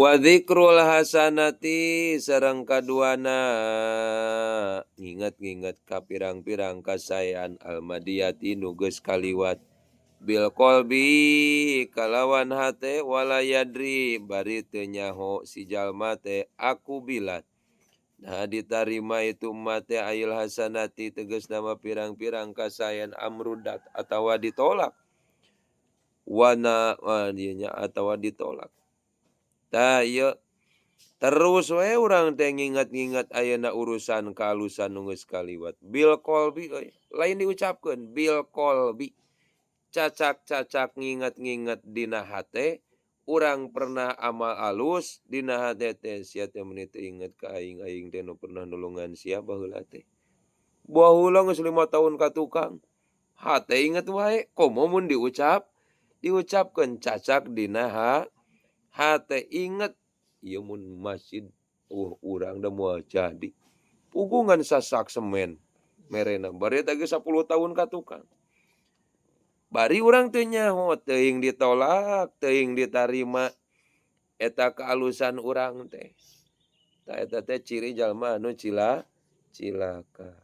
Wa dzikrul hasanati sareng kaduana nginget-nginget ka pirang-pirang kasaean almadiyati nu geus kaliwat bil qalbi kalawan hate wala yadri bari teu nyaho si jalma teh aku bilat. Nah ditarima itu mate ayil hasanati tegasna mah pirang-pirang kasaean amrudat atawa ditolak. Wana dieu nya atawa ditolak. Tah ieu terus we urang teh nginget-nginget ayeuna urusan kaalusan nu geus kaliwat bil qalbi euy lain diucapkeun bil qalbi cacak-cacak nginget-nginget dina hate urang pernah amal alus dina hate teh sia teh meuni teu inget ka aing aing teh nu pernah nulungan sia baheula teh baheula geus 5 tahun ka tukang hate inget wae komo mun diucapkeun cacak dina hate inget ieu mun masjid urang da moal jadi pugungan sasak semen merena bari eta geus 10 tahun ka tukang bari urang teu nyaho teuing ditolak teuing ditarima eta kealusan urang teh tah eta teh ciri jalma anu cilaka.